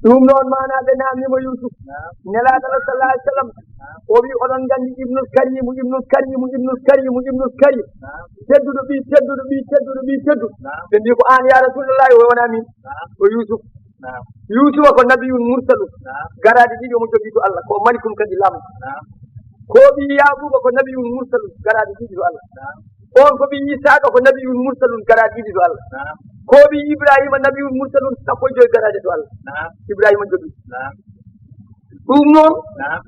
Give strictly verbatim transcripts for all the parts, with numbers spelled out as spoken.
Ɗum noon maanaa ɓe naamniima Yuusuf. Nelaaɗo Allah sallallahu alayhi wa sallam, o wi, "Oɗon nganndi Ibnul Karimu, Ibnul Karimu, Ibnul Karimu, Ibnul Karim. Tedduɗo ɓii, tedduɗo ɓii, tedduɗo ɓii, tedduɗo." Ɓe mbi ko aan, yaa Rasuulullaahi, o wona min. Ko Yuusuf. Yuusufa ko nabiyun mursalun. Garaaɗi ɗiɗi omo jogii to Allah. Ko malikun kadi laamɗo. Ko ɓii Yaaquuba ko nabiyun mursalun. Garaaɗi ɗiɗi to Allah. On ko ɓii Isaaqa ko nabiyun mursalun. Garaaɗi ɗiɗi to Allah. Ko ɓii Ibraahiima nabiyun mursalun. Sappo e joy garaaɗi to Allah. Ibraahiima jogii. Ɗum noon,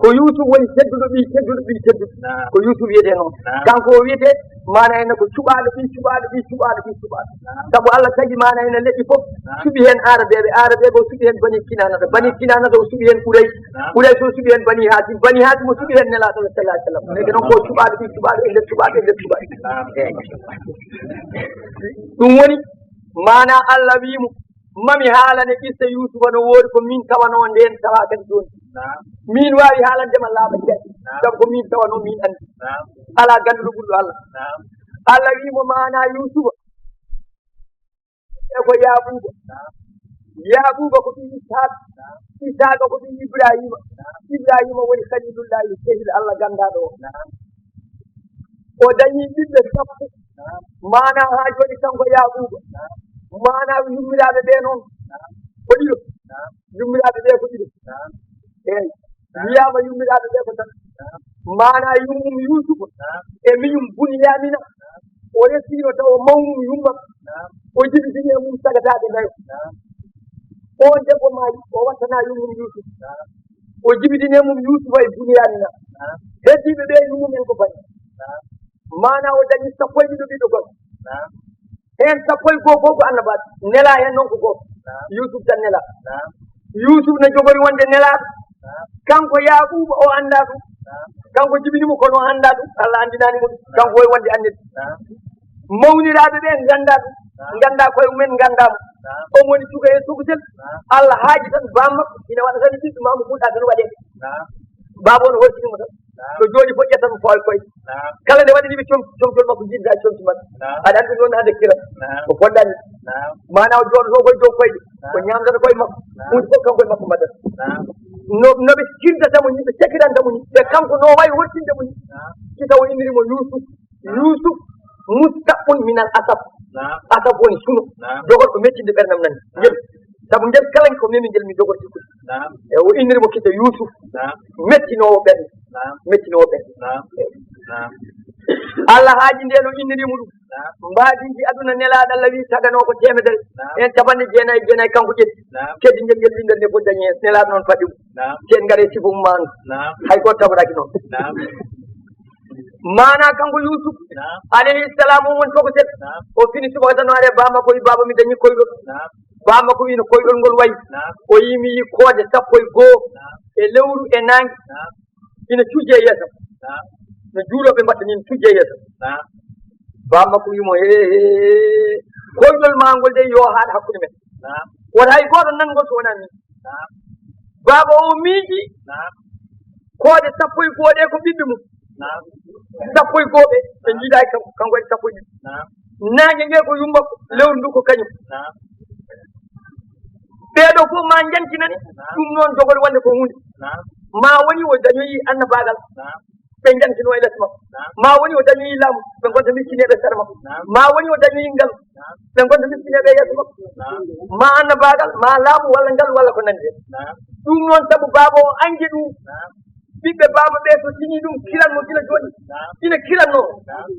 ko Yuusuf woni tedduɗo ɓii, tedduɗo ɓii, tedduɗo. Ko Yuusuf wiyetee noon. Kanko o wiyetee, maanaa ene ko cuɓaaɗo ɓii, cuɓaaɗo ɓii, cuɓaaɗo ɓii, cuɓaaɗo. Sabu Allah tagi maanaa ene leƴƴi fof, suɓi heen Aarabeeɓe, Aarabeeɓe o suɓi heen Bani Kinaanata, Bani Kinaanata o suɓi heen Quraysh, Quraysh o suɓi heen Bani Haasim, Bani Haasim o suɓi heen Nelaaɗo sallallahu alaihi wasallam. Ndeke noon ko cuɓaaɗo ɓii, cuɓaaɗo e nder cuɓaaɗo e nder cuɓaaɗo. Ɗum woni maanaa Allah wii mo, "Mami haalane qissa Yuusufa no woori ko min tawanoo ndeen tawa kadi jooni. Min waawi haalande ma laaɓa ceeɗa, sabu ko min tawanoo, min anndi. Alaa gannduɗo ɓurɗo Allah." Allah wii mo maanaa Yuusufa, e ko Yaaquuba. Yaaquuba ko ɓii Isaaqa. Isaaqa ko ɓii Ibraahiima. Ibraahiima woni Khalilullaahi, sehil Allah ganndaaɗo o. O dañii ɓiɓɓe sappo. Maanaa haa jooni kanko Yaaquuba. Maanaa yummiraaɓe ɓee noon ko ɗiɗo. Yummiraaɓe ɓee ko ɗiɗo. Eey. Wiyaama yummiraaɓe ɓee ko tati. Maanaa yummum Yuusufa e miñum Bunyaamina. O resiino taw o mawnum yumma. O jibitini e mum sagataaɓe nayo. Oon debbo maayi, o wattanaa yummum Yuusufa. O jibitini e mum Yuusufa e Bunyaamina. Heddiiɓe ɓee yummum en ko bani. Maanaa o dañi sappo e ɗiɗo ɓiɗɗo gorko. Heen sappo e goo fof ko annabaaɓe. Nelaa heen noon ko gooto. Yuusuf tan nelaa. Yuusuf ne jogori wonde nelaaɗo. Kanko Yaaquuba o anndaa ɗum. Kanko jibini mo kono o anndaa ɗum. Allah anndinaani mo ɗum. Kanko wayi wonde annabi. Mawniraaɓe ɓe nganndaa ɗum. Nganndaa koye mumen, nganndaa mo. On woni cuka e sokosel. Allah haaji tan bamma ina waɗa tan ɓiɗɗo ma mo ɓurɗa tan waɗeede. Baaba on holtini mo tan. Ɗo jooɗi fof ƴetta mo fawi koyɗe. Kala nde waɗani ɓe com-, comcol makko, jiida comci makko. Aɗa anndi noon hade kira. Ko fondani. Maanaa o jooɗoto koye dow koyɗe. O ñaamdata koye makko. Huunde fof kanko e makko mbaɗata. No, no ɓe cirdata mo ni, ɓe cakiranta mo ni, ɓe kanko no wayi hottinde mo ni. Si taw o inniri mo Yuusuf. Yuusuf mustaqqun min al asaf. Asaf woni suno. Jogorɗo mettinde ɓernam nani. Ngel. Sabu ngel kala ko memi ngel mi jogorti ɗum. E o inniri mo kite Yuusuf. Mettinoowo ɓernde. Mettinoowo ɓernde. Allah haaji nde no inniri mo ɗum. Mbaadiiji aduna nelaaɗo Allah wi taganoo ko teemedere. En capanɗe jeenayi e jeenayi kanko ƴetti. Keddi ngel ngel winndere nde fof dañi heen. Nelaaɗo noon faɗi ɗum. Te en ngare sifa mum maanu. Hay gooto tagoraaki noon. Maanaa kanko Yuusuf, alayhi salaam, o woni fof ko seɗɗa. O fini subaka tan, o ari e baaba makko, wi, "Baaba, mi dañi koyɗol." Baaba makko wi no koyɗol ngol wayi. O yii, mi yii koode sappo e goo e lewru e naange. Ina cujje e yeeso. No juulooɓe mbaɗta ni, cujje e yeeso. Baaba makko wi mo, "He, he, koyɗol maa ngol de yo haaɗ hakkunde men. Wota hay gooto nan ngol so wonaa min." Baaba o miiji. Koode sappo e goo ɗe ko ɓiɓɓe mum. Sappo e goo ɓe, ɓe njiidaaki kanko, kanko waɗi sappo e ɗiɗi. Naange nge ko yumma ko, lewru ndu ko kañum. Ɓee ɗoo fof ma njantinani, ɗum noon jogori wonde ko huunde. Ma woni o dañoyi annabaagal, ɓe njantinoo e les makko. Ma woni o dañoyi laamu, ɓe ngonta miskineeɓe e sara makko. Ma woni o dañoyi ngalu, ɓe ngonta miskineeɓe e yeeso makko. Ma annabaagal, ma laamu, walla ngalu, walla ko nanndi heen. Ɗum noon, sabu baaba o añde ɗum, ɓiɓɓe baaba ɓe so tini ɗum, kiran mo gila jooni. Ina kiranno,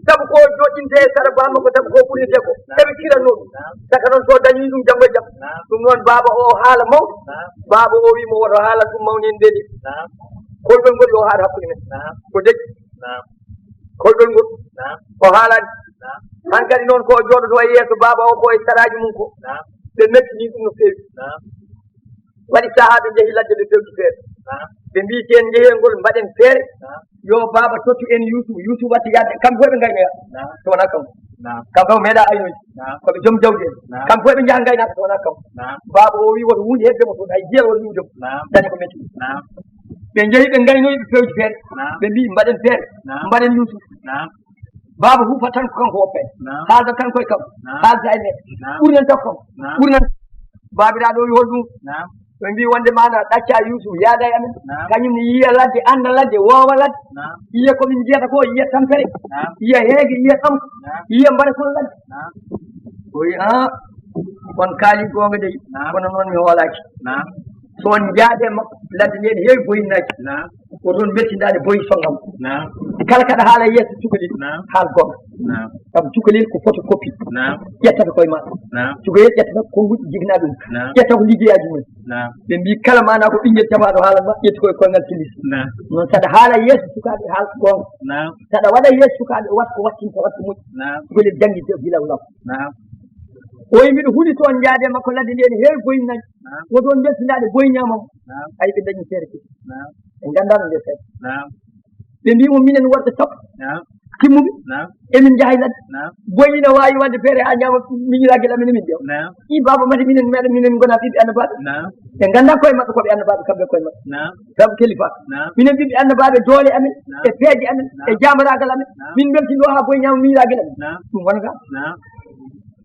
sabu ko joɗɗinte e sara baaba makko, sabu ko ɓurnitee ko. Eɓe kiranno ɗum. Saka noon, so dañi ɗum janngo e jam. Ɗum noon, baaba o haala mawɗo. Baaba o wi mo, "Woto haala ɗum mawni en de." Koyɗol ngol yo haala hakkunde men. Ko deƴƴi. Koyɗol ngol o haalaani. Hankadi noon, ko o jooɗoto e yeeso baaba o, ko e saraaji mum ko. Ɓe mettini ɗum no feewi. Waɗi sahaa ɓe njehi ladde, ɓe fewti feere. Ɓe mbii, "Si en njehii e ngol, mbaɗen feere. Yo baaba tottu en Yuusuf." Yuusuf watti yaade, kamɓe fof ɓe ngaynoya. So wonaa kanko. Kanko o meeɗaa aynoyde. Ko ɓe joom jawdi en. Kamɓe fof ɓe njaha ngaynaaka so wonaa kanko. Baaba o wi, "Woto huunde hedde mo toon, hay jiyal woto wiwde mo." Dañi ko metti. Ɓe njehi, ɓe ngaynoyi, ɓe fewji feere. Ɓe mbii, "Mbaɗen feere. Mbaɗen Yuusuf." Baaba huufa tan ko kanko woppee. Haalda tan koye kanko. Haalda e men. Ɓurnen tan kanko. Ɓurnen. Baabiraaɗo o wi, "Hol ɗum?" Ɓe mbi wonde maana ɗacca Yuusuf yaada e amen. Naam. Kañum ne yiya ladde, annda ladde, woowa ladde. Naam. Yiya ko min njiyata ko, yiya tampere. Naam. Yiya heege, yiya ɗamka. Naam. Yiya mbaɗa kon ladde. Naam. O wi, "Ah, on kaali goonga dey, naam, kono noon mi hoolaaki." Naam. So on njaade makko, ladde nde ne heewi boyinaaji. Naam. Ko toon mbeltindaade boyi songam. Naam. Kala kaɗa haala yeeso cukalel, naam, haal goonga. Naam. Sabu cukalel ko photocopie. Naam. Ƴettata koye ma. Naam. Cukalel ƴettata konnguɗi jibinaa ɗum. Naam. Ƴetta ko liggeyaaji mum. Naam. Ɓe mbi kala maana ko ɓinngel caɓaaɗo haalan ma, ƴettu koye koyngal kilis. Naam. Noon saɗa haala yeeso sukaaɓe, haal goonga. Naam. Saɗa waɗa yeeso sukaaɓe, wat ko wattinta, wat ko moƴƴi. Naam. Cukalel jannginte gila law. Naam. O wi, "Miɗo huli toon njaade makko ladde nde ne heewi boyinaaji." Naam. Woto on mbeltindaade boyi ñaamam. Naam. Ay, ɓe dañi feere kadi. Naam. Ɓe nganndaa no nde feere. Naam. Ɓe mbi mo, "Minen worɓe sappo." Naam. Timmuɓe. Naam. Emin njaha e ladde. Naam. Boyi ina waawi waɗde feere haa ñaama miñiraagal amen, emin ƴeewa. Naam. I baaba, mate minen meeɗa, minen ngona ɓiɓɓe annabaaɓe. Naam. Ɓe nganndaa koye maɓɓe ko ɓe annabaaɓe, kamɓe koye maɓɓe. Naam. Sabu kalifa. Naam. Minen ɓiɓɓe annabaaɓe, doole amen, naam, e peeje amen, naam, e jaamaraagal amen. Naam. Min mbelti ɗo haa boyi ñaama miñiraagal amen. Naam. Ɗum wonata. Naam.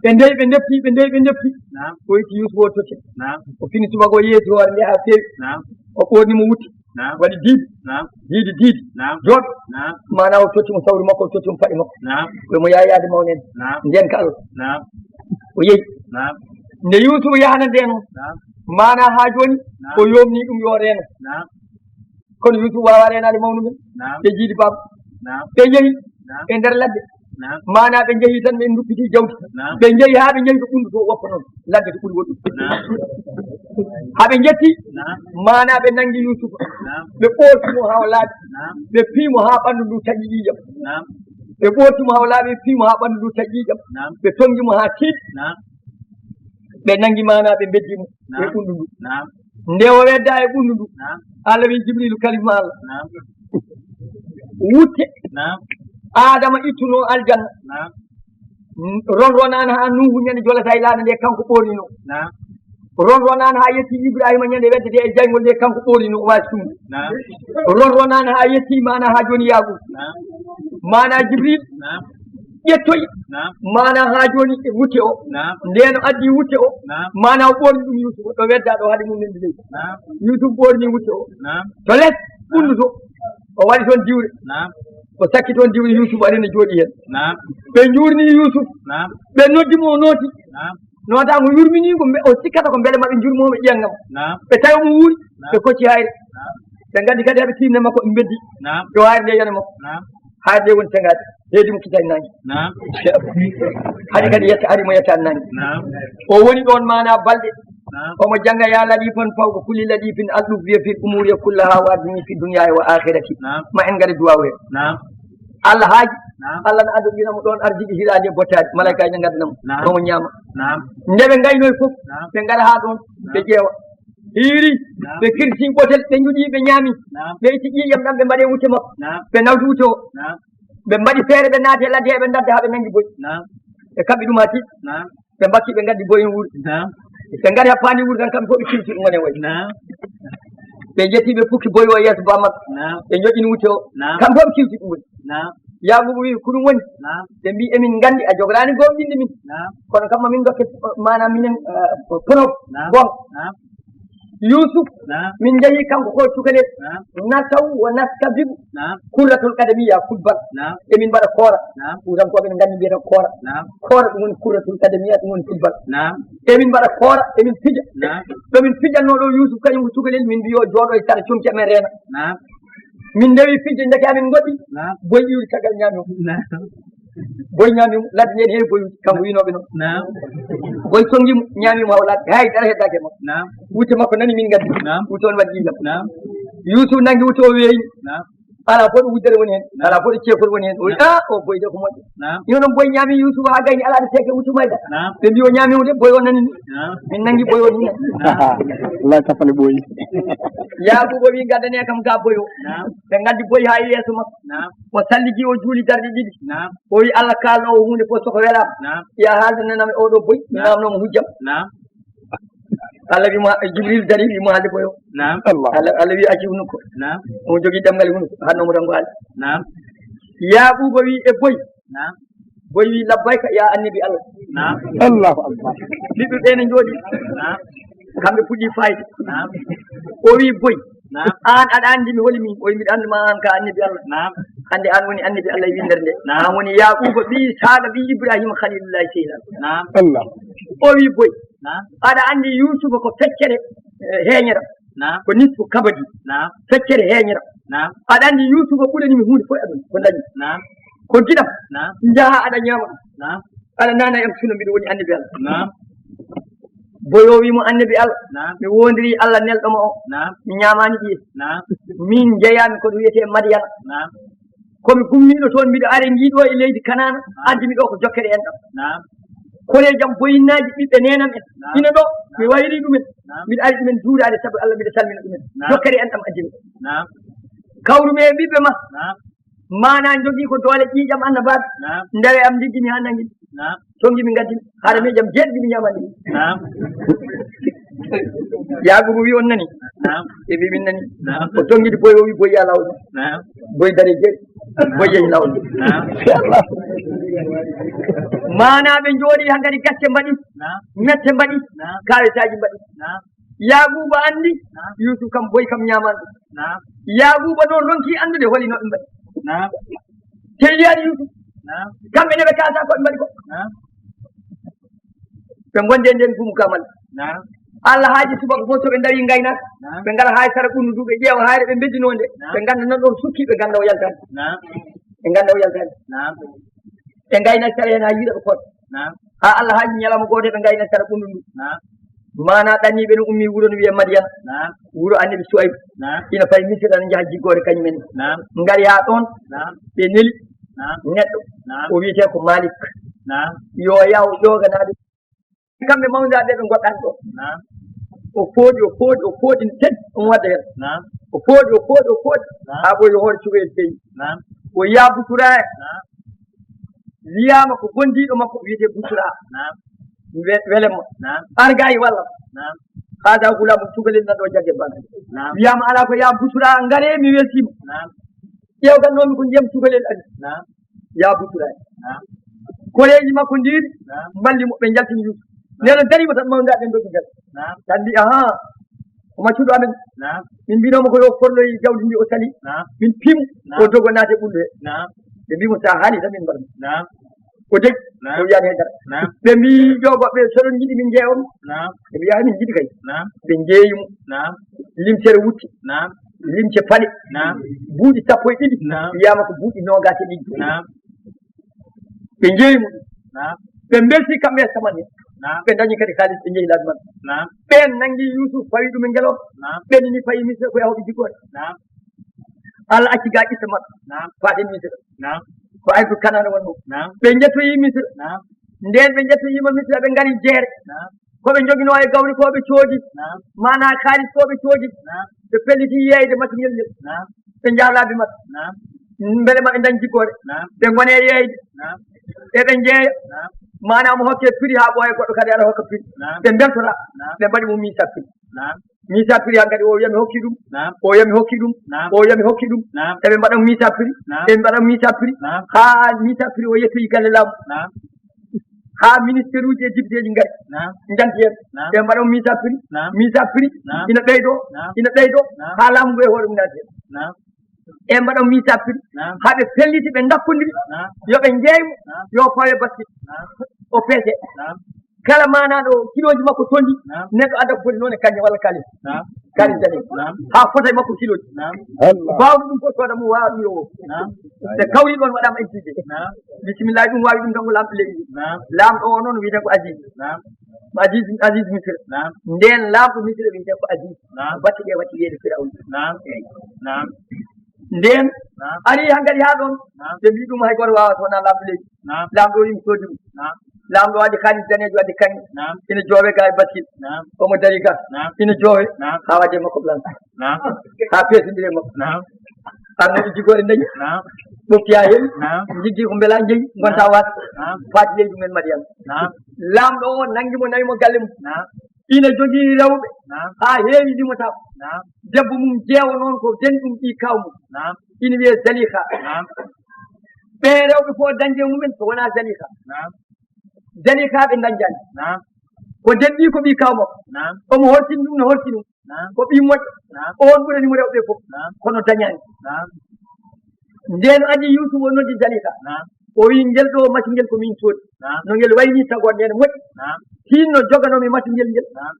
Ɓe ndewi, ɓe ndefti, ɓe ndewi, ɓe ndefti. Naam. O itti Yuusufa o totti. Naam. O fini subaka o yeesi hoore nde haa feewi. Naam. O ɓoorni mo wutte. Naam. Waɗi diidi. Naam. Diidi, diidi. Naam. Jooɗo. Naam. Maana o totti mo sawru makko, o totti mo paɗe makko. Naam. Ko mo yaa yaade mawnede. Naam. Ndeen ka Allah. Naam. O yehi. Naam. Nde Yuusufa yahana nde noon. Naam. Maana haa jooni, naam, o yoomni ɗum yo reeno. Naam. Kono Yuusufa waawaa reenaade mawnu men. Naam. Ɓe njiidi baaba. Naam. Ɓe njehi, naam, e nder ladde. Naam. Maana ɓe njehi tan, ɓe nduppiti jawdi. Naam. Ɓe njehi haa ɓe njehi to ɓunndu to woppa noon. Ladde to ɓuri woɗɗude. Naam. Haa ɓe njetti, naam, maana ɓe nanngi Yuusufa. Naam. Ɓe ɓoorti mo haa o laaɓi. Naam. Ɓe fii mo haa ɓanndu ndu taƴi ƴiiƴam. Naam. Ɓe ɓoorti mo haa o laaɓi, ɓe fii mo haa ɓanndu ndu taƴi ƴiiƴam. Naam. Ɓe tonngi mo haa tiiɗi. Naam. Ɓe nanngi maana, ɓe mbeddi mo, naam, e ɓunndu ndu. Naam. Nde o wedda e ɓunndu ndu, naam, Allah wi Jibriilu, kalifa Allah. Naam. Wutte. Naam. Aadama ittuno aljanna. Naam. Ronronaani haa Nuuhu ñande jolata e laaɗe nde kanko ɓoornino. Naam. Ronronaani haa yetti Ibrahima ñande weddete e jayngol nde kanko ɓoornino, o waawi sumde. Naam. Ronronaani haa yetti maana haa jooni Yaaquub. Naam. Maana Jibril. Naam. Ƴettoyi. Naam. Maana haa jooni e wutte o. Naam. Ndeen o addi wutte o. Naam. Maana o ɓoorni ɗum Yuusufa, ɗo wedda ɗo haade mum nde leydi. Naam. Yuusuf ɓoorni wutte o. Naam. To les ɓunndu to. O waɗi toon diwre. Naam. O sakki toon diwre Yuusuf ari no jooɗi heen. Naam. Ɓe njuurni Yuusuf. Naam. Ɓe noddi mo, o nooti. Naam. Nootaango yurminii ko mbe-, o sikkata ko mbele maɓe njurmoo mo ƴeeŋnga mo. Naam. Ɓe tawi mo wuuri, naam, ɓe kocci hayre. Naam. Ɓe ngaddi kadi haa ɓe tiimna makko, ɓe mbeddi. Naam. Yo hayre nde yano makko. Naam. Hayre nde woni teŋaade, heedi mo kitay naange. Naam. Hari kadi yetta, hari mo yettaani naange. Naam. O woni ɗoon maana balɗe. Naam. Omo jannga yaa laɗifan fawqa kulli laɗifin, alɗuf biya fil umuri kullaha wa adni fi dunya wa akhirati. Naam. Ma en ngari duwaaw he. Naam. Allah haaji. Naam. Allah na addoɗina mo ɗoon ardiɗi hiraade e bottaari. Malaykaaji ne ngaddana mo. Naam. Omo ñaama. Naam. Nde ɓe ngaynoyi fof, naam, ɓe ngara haa ɗoon, naam, ɓe ƴeewa. Hiiri, naam, ɓe kirsi ɓotel, ɓe njuɗi, ɓe ñaami. Naam. Ɓe itti ƴiiƴam ɗam, ɓe mbaɗi e wutte makko. Naam. Ɓe nawti wutte o. Naam. Ɓe mbaɗi feere, ɓe naati e ladde he, ɓe ndadda haa ɓe nanngi boyi. Naam. Ɓe kaɓɓi ɗum haa tiiɗi. Naam. Ɓe mbakki, ɓe ngaddi boyi en wuuri. Naam. Ɓe ngari haa paandi wuuri tan, kamɓe fof ɓe kiwti ɗum woni e wayi. Naam. Ɓe njetti, ɓe pukki boyi o yeeso bammakko. Naam. Ɓe njoƴƴini wutte o. Naam. Kamɓe fof ɓe kiwti ɗum woni. Naam. Yaaquuba wi, "Ko ɗum woni?" Naam. Ɓe mbi, "Emin nganndi a jogoraani gomɗinde min. Naam. Kono kam ma min ndokke, maanaam minen, eh, preuve." Naam. Bon. Naam. Yuusuf, naam, min njehi kanko ko cukalel. Naam. Nasaw wa nastabibu. Naam. Kurratul kadamiya, football. Naam. Emin mbaɗa koora. Naam. Fuutankooɓe ne nganndi mbiyata koora. Naam. Koora ɗum woni kurratul kadamiya, ɗum woni football. Naam. Emin mbaɗa koora, emin fija. Naam. Ɗo min fijannoo ɗo Yuusuf kañum ko cukalel, min mbi yo jooɗo e sara comci amen reena. Naam. Min ndewi fijde, ndeke amin ngoɗɗi. Naam. Boy iwri caggal ñaami o. Naam. Boy ñaami mo, ladde nde ne heewi boyuuji, kanko wiynooɓe noon. Naam. Boy sonngi mo, ñaami mo haa o laaɓi, hay dara heddaaki e makko. Naam. Wutte makko nani min ngaddi. Naam. Wutte on waɗi ƴiiƴam. Naam. Yuusuf nanngi wutte o weeyi. Naam. Alaa fof ɗo wuddere woni heen, naam, alaa fof ɗo ceekol woni heen. O wi, naam, "Ah, o boy de ko moƴƴo." Naam. Mino noon boy ñaami Yuusuf haa gayni alaa ɗo ceeke wutte mayda. Naam. Ɓe mbi o ñaami o de, boy o nani ni. Naam. Min nanngi boy o ni. Naam. Wallaay kafane ɓooyi. Yaaquuba wi, "Ngaddane kam ga boy o." Naam. Ɓe ngaddi boy haa yeeso makko. Naam. O salligi, o juuli darɗe ɗiɗi. Naam. O wi, "Allah kaalnoowo huunde fof, so ko welaama, naam, ya haaldananam e oɗo boy, mi, naam, naamnoo mo hujjam." Naam. Allah wi mo, Jibril dari wi mo haalde boy o. Naam. Allah. Allah, Allah wi acci hunuko. Naam. Omo jogii ɗemngal hunuko, hannoo mo tan ko haalde. Naam. Yaaquuba wi e boy. Naam. Boy wi, "Labbayka ya annabi Allah." Naam. Allahu akbar. Ɓiɓɓe ɓe ne njooɗi. Naam. Kamɓe puɗɗi fayde. Naam. O wi boy. Naam. Aan aɗa anndi mi holi min? O wi mbiɗa anndi ma aan ka annabi Allah. Naam. Hannde aan woni annabi Allah e winndere nde. Naam. Aan woni Yaaquuba ɓii Isaaqa ɓii Ibrahima Khalilullahi Seyla. Naam. Allah. O wi boy. Naam. Aɗa anndi Yuusufa ko feccere, eh, heeñere. Naam. Ko nisfu kabadi. Naam. Feccere heeñere. Naam. Aɗa anndi Yuusufa ɓurani mi huunde fof e aduna ko dañi. Naam. Ko giɗam. Naam. Njaha aɗa ñaama ɗum. Naam. Aɗa nana e am suno mbiɗo woni annabi Allah. Naam. Boyo wi mo annabi Allah. Naam. Mi wondiri Allah nelɗo ma o. Naam. Mi ñaamaani ɗiye. Naam. Min njeyaami ko ɗum wiyetee Madiyana. Naam. Ko mi gummiiɗo toon mbiɗo ari ngiɗo e leydi Kanaana. Naam. Addi mi ɗo ko jokkere en ɗam. Naam. Koreeji am boyinnaaji ɓiɓɓe neenam en. Naam. Ina ɗo mi wayri ɗumen. Naam. Mbiɗo ari ɗumen juuraade sabu Allah mbiɗo salmina ɗumen. Naam. Jokkere en ɗam addi mi. Naam. Kawru mi e ɓiɓɓe ma. Naam. Mana jogii ko doole ƴiiƴam annabaaɓe. Naam. Ndewe am ndiggi mi haa nangi. Naam. Tongi mi ngaddi. Haɗa mi jam jeeɗi mi ñaamani. Naam. Yaagubu wi on nani. Naam. E ɓe min nani. Naam. O tongidi boy o wi boy ya lawol. Naam. Boy dare jeeɗi. Boy yehi lawol. Naam. Inchallah. Mana ɓe jooɗi hankadi gacce mbaɗi. Naam. Mette mbaɗi. Naam. Kawetaaji mbaɗi. Naam. Yaaguba anndi. Naam. Yuusuf kam boy kam ñaman ɗum. Naam. Yaaguba noon ronki anndude holi no ɓe mbaɗi. Naam. Te yiyaani Yuusuf. Naam. Kamɓe ne ɓe kaalata ko ɓe mbaɗi ko. Naam. Ɓe ngonde e nden gumu kamal. Naam. Allah haaji subaka fof so ɓe ndawi ngaynaaka. Naam. Ɓe ngara haa e sara ɓundu ndu ɓe ƴeewa hayre ɓe mbeddinoo nde. Naam. Ɓe ngannda nan ɗon sukki ɓe ngannda o yaltaani. Naam. Ɓe ngannda o yaltaani. Naam. Ɓe ngayna sara heen haa yiɗa ɓe koota. Naam. Haa Allah haaji ñalawma gooto ɓe ngayna sara ɓundu ndu. Naam. Mana ɗanniiɓe no ummi wuro no wiyee Madiyana. Naam. Wuro annabi Suwayb. Naam. Ina fayi Misira no njaha jiggoore kañum en. Naam. Ngari haa ɗoon. Naam. Ɓe neli. Naam. Neɗɗo. Naam. O wiyetee ko Malik. Naam. Yo yaw ƴooganaaɓe. Kamɓe mawniraaɓe ɓe ngoɗɗani ɗo. Naam. O fooɗi, o fooɗi, o fooɗi, no teddi, omo wadda heen. Naam. O fooɗi, o fooɗi, o fooɗi. Naam. Haa ɓooyi hoore cukalel feeñi. Naam. O yaa Butura. Naam. Wiyaama ko gondiiɗo makko wiyetee Butura. Naam. We-, welem mo. Naam. Ar gaa e wallam. Naam. Haadaa gulaamu cukalel nan ɗo jagge bana. Naam. Wiyaama alaa ko yaa Butura ngaree mi weltiima. Naam. Ƴeewgannoomi ko ndiyam cukalel ari. Naam. Yaa Butura. Naam. Koreeji makko ndiiri. Naam. Mballi mo ɓe njaltini Yuusuf. Naam. Ndeen o dariima tan mawniraaɓe ndogi ngal. Naam. Tan mbi ahaa. Ko maccuɗo amen. Naam. Min mbinooma ko yo forloy jawdi ndi o sali. Naam. Min pimu. Naam. O dogo naate ɓullo he. Naam. Ɓe mbi mo sa haali tan min mbaɗa. Naam. O deg. Naam. O wiyaani hay dara. Naam. Ɓe mbi jogoɓe soɗon jiɗi min jeewa mo. Naam. Ɓe mbi yaa min jiɗi kay. Naam. Ɓe jeeyi mo. Naam. Limcere wutti. Naam. Limce paɗe. Naam. Buuɗi sappo e ɗiɗi. Naam. Wiyaama ko buuɗi noogaas e ɗiɗi. Naam. Ɓe njeeyi mo. Naam. Ɓe mbelti kamɓe e saman he. Naam. Ɓe dañi kadi kaalis ɓe njehi laabi maɓɓe. Naam. Ɓeen nanngi Yuusuf fawi ɗum e ngelo. Naam. Ɓe nini fayi Misira ko yahooɓe jiggoore. Naam. Allah acci gaa ƴitta maɓɓe. Naam. Faaten Misira. Naam. Ko aydu Kanaana won ɗum. Naam. Ɓe njettoyi Misira. Naam. Ndeen ɓe njettoyiima Misira ɓe ngari jeere. Naam. Ko ɓe njoginoo e gawri ko ɓe coodi. Naam. Maanaa kaalis ko ɓe coodi. Naam. Ɓe pelliti yeeyde matériel ngel. Naam. Ɓe njaha laabi maɓɓe. Naam. Mbele maɓe ndañ jiggoore. Naam. Ɓe ngone e yeeyde. Naam. Eɓe njeeya. Naam. Maanaa mo hokke prix haa ɓooya goɗɗo kadi ara hokka prix. Naam. Ɓe mbeltora. Naam. Ɓe mbaɗi mo mise à prix. Naam. Mise à prix hankadi o wiya mi hokki ɗum. Naam. O wiya mi hokki ɗum. Naam. O wiya mi hokki ɗum. Naam. Eɓe mbaɗa mise à prix. Naam. Eɓe mbaɗa mise à prix. Naam. Haa mise à prix o yettoyi galle laamu. Naam. Haa ministère uji e député ji ngari. Naam. Njanti heen. Naam. Ɓe mbaɗa mise à prix. Naam. Mise à prix. Naam. Ina ɓeydo. Naam. Ina ɓeydo. Naam. Haa laamu ngu e hoore mum naati heen. Naam. Ɓe mbaɗa mise à prix. Naam. Haa ɓe pelliti ɓe ndakkondiri. Naam. Yo ɓe njeey mo. Naam. Yo fawe baskil. Naam. O peese. Naam. Kala maanaaɗo kilooji makko tondi. Naam. Neɗɗo adda ko foti noon e kañƴe walla kaalis. Naam. Kaalis dane. Naam. Haa fota e makko kilooji. Naam. Allah. Baawɗo ɗum fof sooda mo waawa ɗum yo woof. Naam. Ɓe kawri ɗoon waɗaama entité. Naam. Bisimillahi ɗum waawi ɗum kanko laamɗo leydi. Naam. Laamɗo o noon wiyetee ko Aziz. Naam. Aziz, Aziz Misira. Naam. Ndeen laamɗo Misira wiyetee ko Aziz. Naam. Batte ɗe watti yeeyde Firawna. Naam. Eey. Naam. Ndeen Naam. Ari hankadi haa ɗoon. Naam. Ɓe mbii ɗum hay gooto waawaa so wonaa laamɗo leydi. Naam. Laamɗo o yimɓe soodi ɗum. Naam. Laamɗo o addi kaalis daneejo addi kaŋŋe. Naam. Ina joowe ga e baskil. Naam. Omo dari ga. Naam. Ina joowe. Naam. Haa waɗde makko plan. Naam. Haa peesondire makko. Naam. Arnooɓe jiggoore ndañi. Naam. Ɓofti haa heewi. Naam. Njiggi ko mbela njeyi. Ngonta Naam. Waat. Naam. Faati leydi mum en Madiyana. Naam. Laamɗo o nanngi mo nawi mo galle mum. Naam. Ina jogii rewɓe. Naam. Haa heewi limotaako. Naam. Debbo mum jeewo noon ko denɗum ɓii kaaw mum. Naam. Ina wiyee Zaliha. Naam. Ɓee rewɓe fof dañde e mumen so wonaa Zaliha. Naam. Zaliha ɓe ndañjaani. Naam. Ko debbi ko ɓii kaw makko. Naam. Omo hortini ɗum, no hortini ɗum. Naam. Ko ɓii moƴƴo. Naam. On ɓurani mo rewɓe fof. Naam. Kono dañaani. Naam. Ndeen o adii Yuusuf, o noddi Zaliika. Naam. O wiyi, "Ngel ɗo macungel ko min soodi. Naam. No ngel wayi nii tago ndeen moƴƴi. Naam. Hiin no joganoo mi macungel ngel. Naam.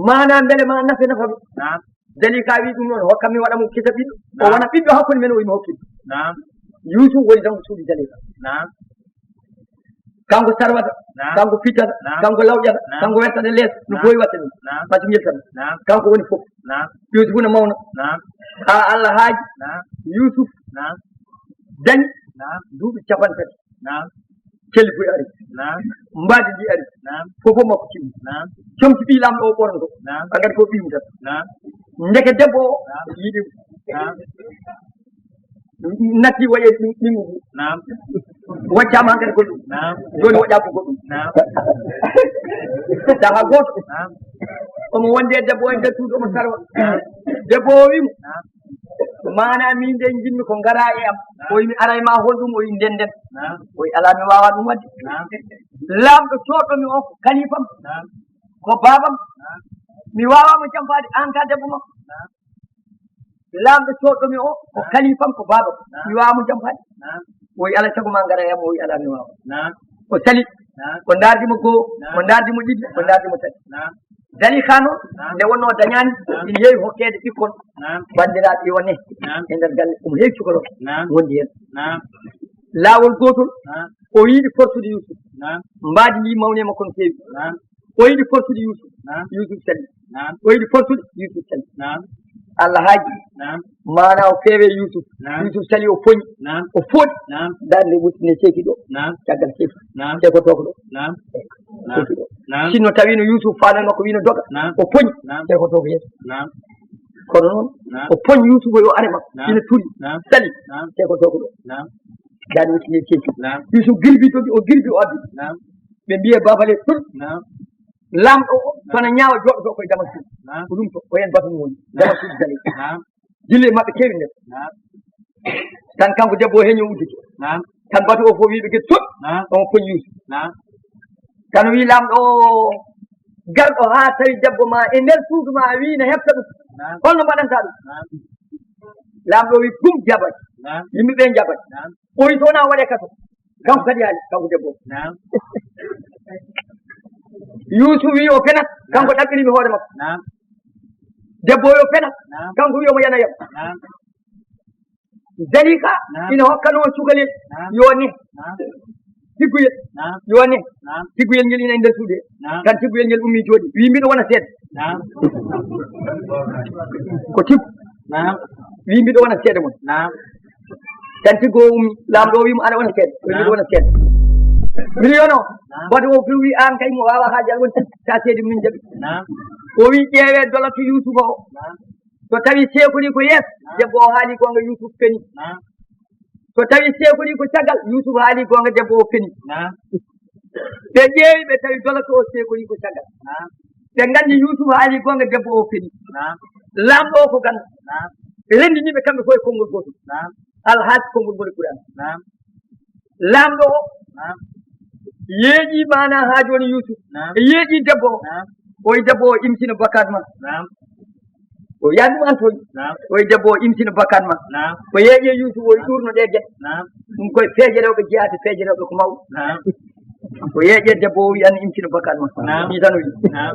Maanaa mbele ma nafe nafa mi." Naam. Zaliika wi ɗum noon, "Hokka mi waɗa mo kisa ɓiɗɗo. O Naam. Wona ɓiɗɗo hakkunde men, o wiyi mi hokki ɗum." Naam. Yuusuf woni tan ko suudu Zaliika. Naam. Kanko sarwata, Naam. Kanko fitata, Naam. Kanko lawƴata, Naam. Kanko wertata lees, no Naam. Booyi waɗde ɗum. Naam. Macungel tan. Naam. Kanko woni fof. Naam. Yuusuf no mawna. Naam. Haa Allah haaji. Naam. Yuusuf Naam. Dañi. Naam. Duuɓi capanɗe tati. Naam. Kelli buy ari. Naam. Mbaadi ndi ari. Naam. Fof fof makko timmi. Naam. Comci ɓii laamɗo o ɓorno ko. Naam. Ɓe ngati ko ɓiyum tan. Naam. Ndeke debbo o Naam. Yiɗi. Naam. Natti waɗe ɗum, ɗum. Naam. Waccaama hankadi ko ɗum. Naam. Jooni waɗa ko goɗɗum. Naam. Saha gooto. Naam. Omo wondi e debbo o e nder suudu omo sarwa. Naam. Debbo o wiimo. Naam. Maanaa min de njiɗmi ko ngaraa e am. Naam. O wiimi aray ma holɗum? O wiimi nden nden. Naam. O wiimi alaa, mi waawaa ɗum waɗde. Naam. Laamɗo coodɗo mi o ko kaliifam. Naam. Ko baabam. Naam. Mi waawaa mo jampaade aan ka debbo makko. Naam. Laamɗo coodɗo mi o ko Naam. Kaliifam, ko baabam. Naam. Mi waawaa mo jampaade. Naam. O wiyi alaa sago ma ngaraa e am. O wiyi alaa, mi waawaa. Naam. O sali. Naam. O ndaardi mo goo, Naam. O ndaardi mo ɗiɗi, O Naam. Ndaardi mo tati. Naam. Zaliika noon, Naam. Nde wonnoo dañaani, Naam. Ina heewi hokkeede ɓikkon. Naam. Banndiraaɓe yo ne Naam. E nder galle, omo heewi cukalel Naam. Wondi heen. Naam. Laawol gootol, Naam. O yiɗi forsude Yuusuf. Naam. Mbaadi ndi mawni e makko no feewi. Naam. O yiɗi forsude Yuusuf. Naam. Yuusuf sali. Naam. O yiɗi forsude Yuusuf sali. Naam. Allah haaji. Naam. Maanaa o feewe Yuusuf. Naam. Yuusuf sali, o poñi. Naam. O fooɗi. Naam. Ndaar nde ɓurti ne ceeki ɗo. Naam. Caggal ceeki. Naam. Ceekotoo ko ɗo. Naam. Ceeki ɗo. Naam. Sinno tawiino Yuusuf faanano ko wiino doga. Naam. O poñi. Naam. Ceekotoo ko yeeso. Naam. Kono noon, Naam. O poñi Yuusuf yo are makko. Naam. Ina turi. Naam. Sali. Naam. Ceekotoo ko ɗo. Naam. Daani wutini ceeki. Naam. Yuusuf girbi togi, o girbi, o addi. Naam. Ɓe mbiye baafale tun. Naam. Laamɗo o, Naam. Sona ñaawa jooɗoto koye Damaskus. Naam. Ko ɗum to, ko heen batun woni. Naam. Damaskus dali. Naam. Jille maɓɓe kewi nder. Naam. Tan kanko debbo o heño udditi. Naam. Tan batu o fof wiiɓe geti toon. Naam. On fof Yuusuf. Naam. Tan o wii laamɗo o, "Garɗo haa tawi debbo ma e nder suudu ma, a wii ne heɓta ɗum. Naam. Holno mbaɗanta ɗum?" Naam. Laamɗo o wii, "Ɗum jabat." Naam. Yimɓe ɓe njabat. Naam. O wii, "So wonaa waɗe kaso." Kanko kadi haali, kanko debbo o. Naam. Yuusuf wii o fenat, kanko Naam. Ɗaɓɓirimi hoore makko. Naam. Debbo o yo fenat, Naam. Kanko wii omo yana yam. Naam. Zaliika Naam. Ina hokkanoo cukalel Naam. Yo ne. Naam. Tigguyel Naam. Yo ne. Naam. Tigguyel ngel ina e nder suudu he. Naam. Tan tigguyel ngel ummii jooɗii. Wii, "Mbiɗo wona seeɗa." Naam. Ko tiggu. Naam. Wii, "Mbiɗo wona seeɗa mon." Naam. Tan tiggu o ummii. Laamɗo o wii mo, "Aɗa wona seeɗa." O wii, "Mbiɗo Naam. Wona seeɗa." Mbiɗo yonoo. Naam. Batu o fi wii, "Aan kay mo waawaa haajal won tiggu, ta seedi min jaɓi." Naam. O wii, "Ƴeewee doloto Yuusufa o." Naam. So tawii seekorii ko yeeso, Naam. Debbo o haali goonga, Yuusuf feni. Naam. So tawii seekorii ko caggal, Yuusuf haali goonga, debbo o feni. Naam. Ɓe ƴeewi, ɓe tawi doloto o seekorii ko caggal. Naam. Ɓe nganndi Yuusuf haali goonga, debbo o feni. Naam. Laamɗo o ko ganndo. Naam. Ɓe renndini ɓe kamɓe fof e konngol gootol. Naam. Alhaali konngol ngol e Quraan. Naam. Laamɗo o Naam. Yeeƴii maanaa haa jooni Yuusuf. Naam. E yeeƴii debbo o. Naam. O wiyi debbo o imtina bakkaat ma. Naam. O wiya ɗum an toon. Naam. O wiyi debbo o imtina bakkaat ma. Naam. O yeeƴii Yuusuf o wiyi ɗuurno ɗee geɗe. Naam. Ɗum koye peeje rewɓe jeyaate, peeje rewɓe ko mawɗo. Naam. O yeeƴii debbo o wiyi an imtina bakkaat ma. Naam. Ni tan o wiyi. Naam.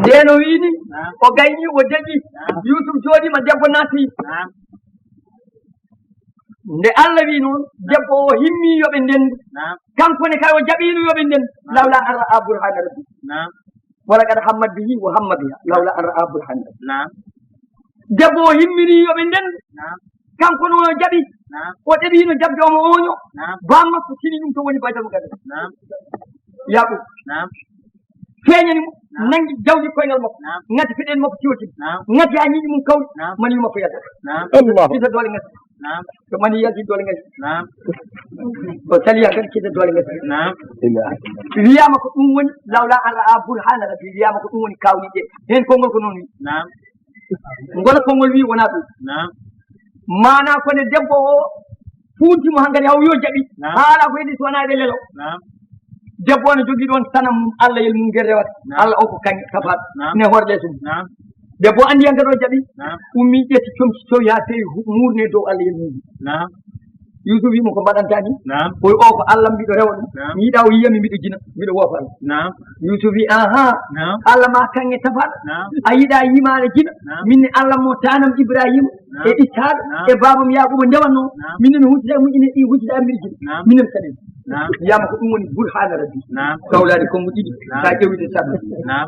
Ndeen o wiyi ni, Naam. O gaynii, o deƴƴii. Naam. Yuusuf jooɗiima, debbo naati. Naam. Nde Allah wi noon, debbo o himmi yo ɓe ndendu. Naam. Kanko ne kay o jaɓiino yo ɓe ndendu. Naam. Lawla an ra'a burhana rabbi. Naam. Wala qad hammat bihi wa hamma biha. Lawla an ra'a burhana rabbi. Naam. Debbo o himmini yo ɓe ndendu. Naam. Kanko noon o jaɓi. Naam. O ɗeɓiino jaɓde omo ooño. Naam. Baa makko tini ɗum to woni baydal mo ganda. Naam. Yaaqub. Naam. Feeñani mo, Naam. Nanngi jawdi koyngal makko, Naam. Ngati peɗeeli makko tiwti, Naam. Ngati haa ñiiƴe mum kawri, Naam. Mani makko yalti. Naam. Allahu. Kisa doole ngati. Naam. To mani yalti doole ngati. Naam. O sali haa kadi kisa doole ngati. Naam. Wiyaama ko ɗum woni, lawla an ra'a burhana rabbi, wiyaama ko ɗum woni kawniɗe. Heen konngol ko noon wi. Naam. Ngol konngol wi wonaa ɗum. Naam. Maanaa ko nde debbo o fuunti mo hankadi haw yo jaɓi. Naam. Haala ko heddii so wonaa ɓe lelo. Naam. Debbo o ne jogii ɗoon sanam mum, Allah yel mum ngel rewata. Naam. Allah o ko kaŋŋe safaaɓe. Naam. Ne hoore leeso mum. Naam. Debbo o anndi hanka ɗo jaɓi. Naam. Ummi ƴetti comci cowi haa feewi hu-, muurne dow Allah yel mum. Naam. Yuusuf wi'i mo, "Ko mbaɗantaa ni?" Naam. O wi'i, "O ko Allah mbiɗo rewa ɗum. Naam. Mi yiɗaa o yiya mi mbiɗo jina, mbiɗo woofa Allah." Naam. Yuusuf wi'i, "Ahaa. Naam. Allah ma kaŋŋe safaaɓe. Naam. A yiɗaa yimaale jina. Naam. Min ne Allah mo taanam Ibrahima Naam. e Isaaqa Naam. e baabam Yaaquuba ndewatnoo. Naam. Min ne mi huccita e mum ine ɗi huccita e mbiɗo jina. Naam. Min ne mi saɗi." Naam. Wiyaama ko ɗum woni burhaana Rabbi. Naam. Kawlaade konngu ɗiɗi. Naam. Sa ƴeewii ɗe sabu. Naam.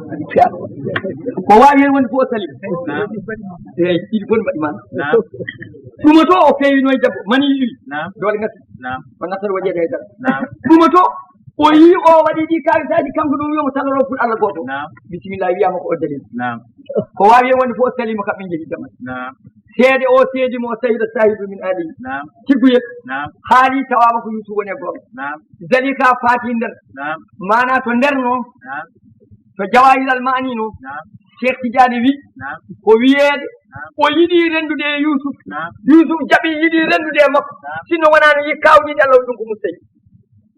Ko waawi heen wonde fof o sali. Naam. Eeyi, ɗiɗi fof ne mbaɗi maana. Naam. Ɗum o to o feewino e debbo, mani iwi. Naam. Doole ngati. Naam. O nattat waɗi e haydara. Naam. Ɗum o to o yii o waɗi ɗi kaalisaaji, kanko ɗum wiya mo saloro pour Allah gooto. Naam. Bisimilla, wiyaama ko o dalil. Naam. Ko waawi heen wonde fof o salii mo, kamɓe njehi jama. Naam. Seede o seedi mo, o sahida sahidu min ali. Naam. Tigguyel. Naam. Haali tawaama ko Yuusuf woni e goonga. Naam. Zalika faati nder. Naam. Maanaa to nder noon. Naam. To Jawaahirul Maani noon. Naam. Cheikh Tidiane wi, Naam. ko wiyeede, Naam. o yiɗi renndude e Yuusuf. Naam. Yuusuf jaɓi, yiɗi renndude e makko. Naam. Sinno wonaa no yi kawniiɗe Allah o ɗum ko mustahil.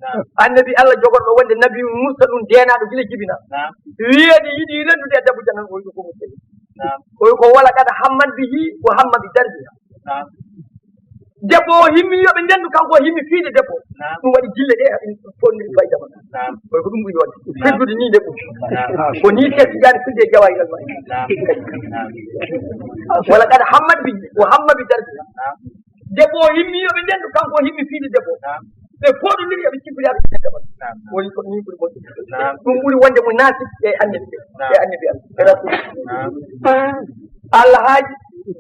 Naam. Annabi Allah jogorɗo wonde nabi mursalun deenaaɗo gila jibina. Naam. Wiyeede yiɗi renndude e debbo janano o ɗum ko mustahil. Naam. O wi ko wala qad hammat bihi wa hamma bi darbiha. Naam. Debbo o himmi yo ɓe ndendu, kanko o himmi fiide debbo. Naam. Ɗum waɗi jille ɗe haɗi fonniri fayda ma. Naam. Kono ko ɗum ɓuri waɗde. Naam. Firdude ni nde ɓuri. Naam. Ko ni Cheikh Tidiane firde e Jawahir al Ma'ani. Naam. Naam. Wala qad hammat bi, o hamma bi darbi. Naam. Debbo o himmi yo ɓe ndendu, kanko o himmi fiide debbo. Naam. Ɓe foɗondiri, eɓe cippiri, eɓe cippiri. Naam. Woni ko ni ɓuri moƴƴude. Naam. Ɗum ɓuri wonde mo naati e annabi. Naam. E annabi Allah. E rasul. Naam. Allah haaji.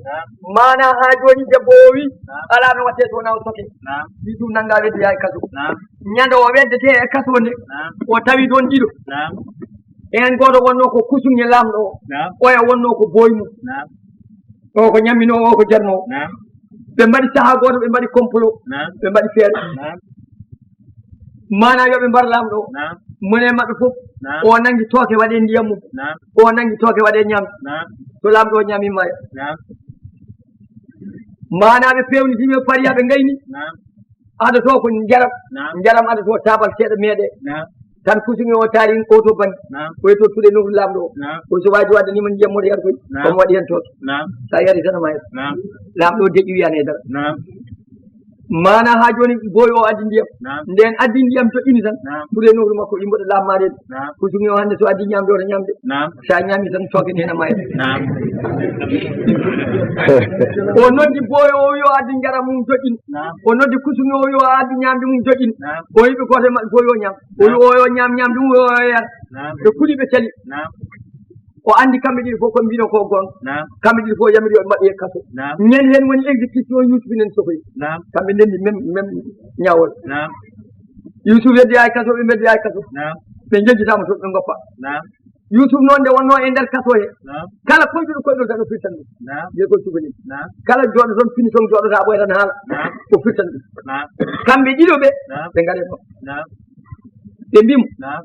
Naam. Maana haa jooni debbo o wi, Naam. alaa no waɗtee so wonaa o soke. Naam. Wi ɗum nanngaa wedde yaa e kaso. Naam. Ñande o weddetee e kaso nde, Naam. o tawi ɗoon ɗiɗo. Naam. Heen gooto wonnoo ko kusunge laamɗo o. Naam. Oya wonnoo ko booy mum. Naam. O ko ñamminoo, o ko jarnoo. Naam. Ɓe mbaɗi sahaa gooto, ɓe mbaɗi complot. Naam. Ɓe mbaɗi feere. Naam. Maanaa yo ɓe mbar laamɗo o. Naam. Mone maɓɓe fof, Naam. o nanngi tooke waɗee ndiyam mum. Naam. O nanngi tooke waɗee ñaam. Naam. So laamɗo o ñaami maaya. Naam. Maanaa ɓe peewnitii ɓe pariya ɓe ngayni. Naam. Ado to ko njaram. Naam. Njaram ado to taabal seeɗa meeɗe. Naam. Tan kusumi o taari o to bannge. Naam. Ko e to tuɗe nofru laamɗo o. Naam. Ko so waaji wadde ni man ndiyam moto yar koy. Naam. Komo waɗi heen tooke. Naam. Sa yari tan a maaya. Naam. Laamɗo o deƴƴi wiyani e dara. Naam. Maana haa jooni booy o addi ndiyam. Naam. Ndeen addi ndiyam to ini tan. Naam. Tuɗe nofru makko imboɗo laammaade. Naam. Kusumi o hannde so addi ñaamde o to ñaamde. Naam. Sa ñaami tan tooke ni hena maaya. Naam. O noddi booy o yo addi njaram mum joƴƴin. Naam. O noddi kusumi o yo addi ñaamde mum joƴƴin. Naam. O yiɓi gooto e maɓɓe fof yo ñaam. O yo, o yo ñaam ñaamde mum, o yo yar. Naam. Ɓe kuɗi ɓe cali. Naam. O anndi kamɓe ɗiɗi fof ko mbino ko goonga. Naam. Kamɓe ɗiɗi fof yamiri yo ɓe mbaɗe e kaso. Naam. Ñande heen woni exécution Yuusufi nen sokoy. Naam. Kamɓe ndenndi même, même ñawol. Naam. Yuusuf weddi ay kaso, ɓe mbeddi ay kaso. Naam. Ɓe njejjitaama toon, ɓe ngoppa. Naam. Yuusuf noon nde wonnoo e nder kaso he. Naam. Kala koyɗuɗo koyɗol tan o firtan ɗum. Naam. Wiye ko cukalel. Naam. Kala jooɗo toon fini toon jooɗotaa ɓooya tan haala. Naam. O firtan ɗum. Naam. Kamɓe ɗiɗo ɓe, Naam. ɓe ngari e makko. Naam. Ɓe mbii mo, Naam.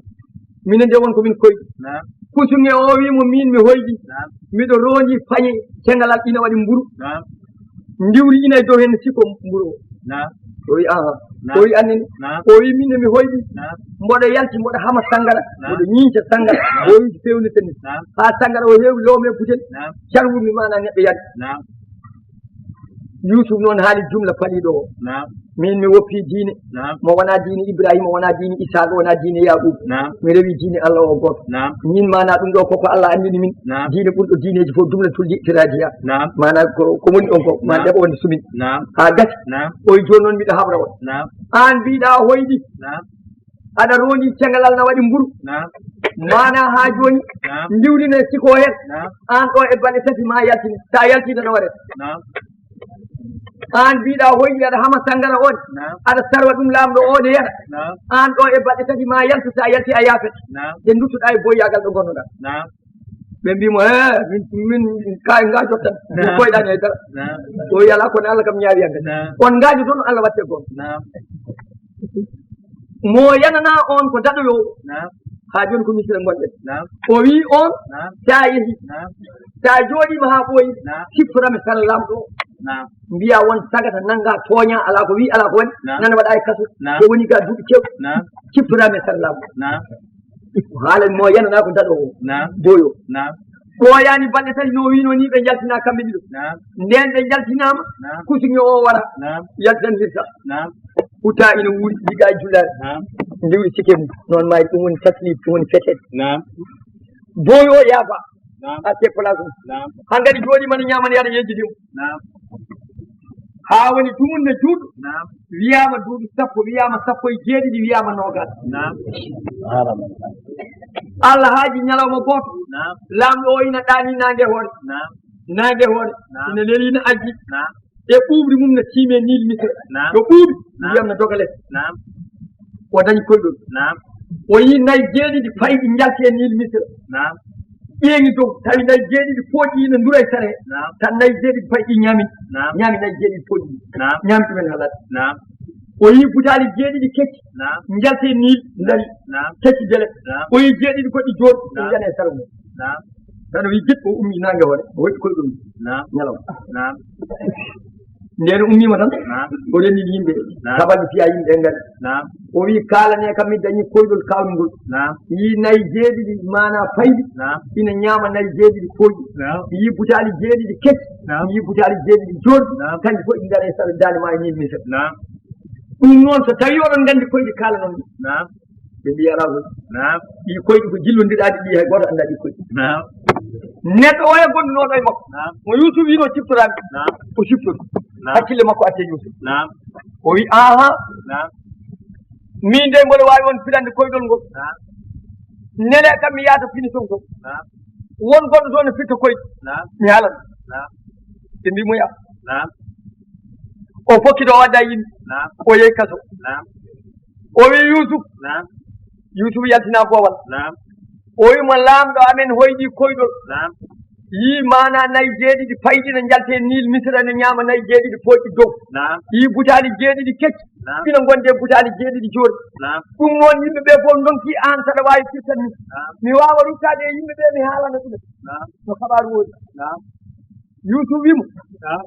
Minen de won ko min koyɗi. Naam. Kusunge o wii mo, miin mi hoyɗi. Naam. Miɗo roondi pañe, cengalal ina waɗi mburu. Naam. Ndiwri ina e dow heen sikko mburu o. Naam. O wii, "Aha." Naam. O wii, "Anni ni?" Naam. O wii, "Miin ne mi hoyɗi." Naam. Mboɗo yalti, mboɗo hama sanngara, Naam. mboɗo ñiiñca sanngara. Naam. O wii, feewni tennis. Naam. Haa sanngara o heewi loome butel. Naam. Carwurmi maana neɗɗo yalti. Naam. Yuusuf noon haali jumla paliiɗo o. Naam. Miin mi woppi diine. Naam. Mo wonaa diine Ibrahima, wonaa diine Isaaqa, wonaa diine Yaaquub. Naam. Mi rewi diine Allah o gooto. Naam. Miin maana ɗum ɗo koko Allah anndini min. Naam. Diine ɓurɗo diineeji fof jumla tulji itiraadiya. Naam. Maana ko, ko woni ɗon ko, ma Naam. ɗeɓo wonde sumin. Naam. Haa gasi. Naam. O wi jooni noon miɗo haɓra on. Naam. Aan mbiɗa hoyɗi. Naam. Aɗa roondi cengalal na waɗi mburu. Naam. Maana haa jooni. Naam. Ndiwri ne sikoo heen. Naam. Aan ɗo e balɗe tati ma yaltini. Sa yalti tan a waɗat. Naam. Aan mbiɗa hoyɗi aɗa hama sanngara on. Naam. Aɗa sarwa ɗum laamɗo o ne yara. Naam. Aan ɗo e balɗe tati ma yaltu, sa yalti a yaafet. Naam. Nde nduttuɗa e boyyagal ɗo ngonnoɗa. Naam. Ɓe mbii mo, "He, min, min, min ka-, ngaajo tan. Min Naam. koyɗani e dara." Naam. O wi, "Alaa kono Allah kam ñaawi hannde." Naam. On ngaajo toon, Allah watte goon. Naam. Mo yanana on ko daɗoyoowo. Naam. Haa jooni ko Misira ngonɗen. Naam. O wii on, Naam. "Sa yehi, Naam. sa jooɗiima haa ɓooyi, Naam. siftorami kala laamɗo o." Naam. Mbiya won sagata nannga tooña, alaa ko wi, alaa ko waɗi. Naam. Nana waɗa e kaso. Naam. Ko woni ga duuɓi kew. Naam. Ciftoraama e sara laamu. Naam. Ko haala mo yanana ko daɗo o. Naam. Boyo. Naam. Ɓooyaani balɗe tati no wiino ni ɓe njaltina kamɓe ɗiɗo. Naam. Nden ɓe njaltinaama. Naam. Kusuŋe o wara. Naam. Yaltan hirsa. Naam. Uta ina wuuri liga e jullaare. Naam. Ndiwri sikke mum. Noon maayi ɗum woni taslib, ɗum woni feteede. Naam. Boyo o yaafa. Naam. Atte place mum. Naam. Hankadi jooɗi mana ñaamani yaɗa yejjidi mum. Naam. Haa woni dumunna juuɗo. Naam. Wiyaama duuɓi sappo, wiyaama sappo e jeeɗiɗi, wiyaama noogas. Naam. Allah haaji ñalawma gooto. Naam. Laamɗo o ina ɗaani naange hoore. Naam. Naange hoore. Naam. Ina leli ina ajji. Naam. E ɓuuɓri mum no tiimi e Niil Misra. Naam. No ɓuuɓi, naam, ndiyam no doga les. Naam. O dañi koyɗol. Naam. O yii nayi jeeɗiɗi payɗi njalti e Niil Misra. Naam. Ƴeeŋi dow, tawi nayi jeeɗiɗi pooƴi ina ndura e sare. Naam. Tan nayi jeeɗiɗi payɗi ñaami. Naam. Ñaami nayi jeeɗiɗi pooƴi. Naam. Ñaami ɗumen halal. Naam. O yii butaali jeeɗiɗi kecci. Naam. Njalti e Niil, ndari. Naam. Kecci jele. Naam. O yii jeeɗiɗi goɗɗi joor, ɗum, naam, yana e sara mum. Naam. Tan o wi jiɗɗo, o ummi naange hoore, o hoƴi koyɗol mum. Naam. Ñalawma. Naam. Nden o ummiima tan, naam, o renndini yimɓe, naam, sabalɓe fiya yimɓe en ngari. Naam. O wi, kaalane kam, mi dañi koyɗol kaawnungol. Naam. Mi yii nayi jeeɗiɗi maana payɗi, naam, ina ñaama nayi jeeɗiɗi pooƴi. Naam. Mi yii butaali jeeɗiɗi kecci, naam, mi yii butaali jeeɗiɗi joorɗi, naam, kanji fof ɗi ngari e sara daande ma e Niil Misra. Naam. Ɗum noon, so tawii oɗon nganndi koyɗi kaalanon ɗi. Naam. Ɓe mbiya alaa ko. Naam. Ɗi koyɗi ko jillondiraaɗi, ɗi hay gooto anndaa ɗi koyɗi. Naam. Neɗɗo oya gondunooɗo e makko. Naam. Mo Yuusuf wiino ciftoraami. Naam. O siftori. Naam. Hakkille makko atti e Yuusuf. Naam. O wi, aha. Naam. Min de mboɗo waawi on firande koyɗol ngol. Naam. Nele kam mi yaata finition to. Naam. Won goɗɗo toon no firta koyɗi. Naam. Mi haalan. Naam. Ɓe mbi mo ya. Naam. O fokkito o wadda yimɓe. Naam. O yehi kaso. Naam. O wi Yuusuf. Naam. Yuusuf yaltina boowal. Naam. O wi mo, laamɗo amen hoyɗi koyɗol. Naam. Yii maana nayi jeeɗiɗi payɗi no njalte Niil Misra, no ñaama nayi jeeɗiɗi pooƴi dow. Naam. Yii butaali jeeɗiɗi kecci. Naam. Ina ngonde butaali jeeɗiɗi joorɗi. Naam. Ɗum noon yimɓe ɓe fof ndonki aan saɗa waawi firtan mi. Naam. Mi waawa ruttaade e yimɓe ɓe mi haalana ɗumen. Naam. No kabaaru woni. Naam. Yuusuf wi mo, naam,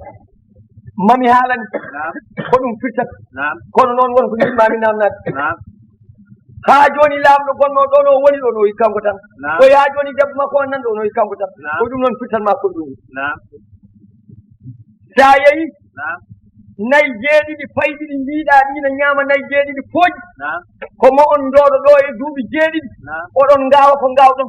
mami haalani. Naam. Ko ɗum firtata. Naam. Kono noon won ko njiɗ-maa mi naamnaade. Naam. Haa jooni laamɗo gonnoo ɗoon o woni ɗoon o wi kanko tan. Naam. O wi haa jooni debbo makko on nan ɗoon o wi kanko tan. Naam. Ko ɗum noon firtan maa ko ɗum. Naam. So a yehi, naam, nayi jeeɗiɗi payɗi ɗi mbiɗa ɗi no ñaama nayi jeeɗiɗi pooƴi. Naam. Ko mo on njooɗo ɗo e duuɓi jeeɗiɗi. Naam. Oɗon ngaawa ko ngaawɗon.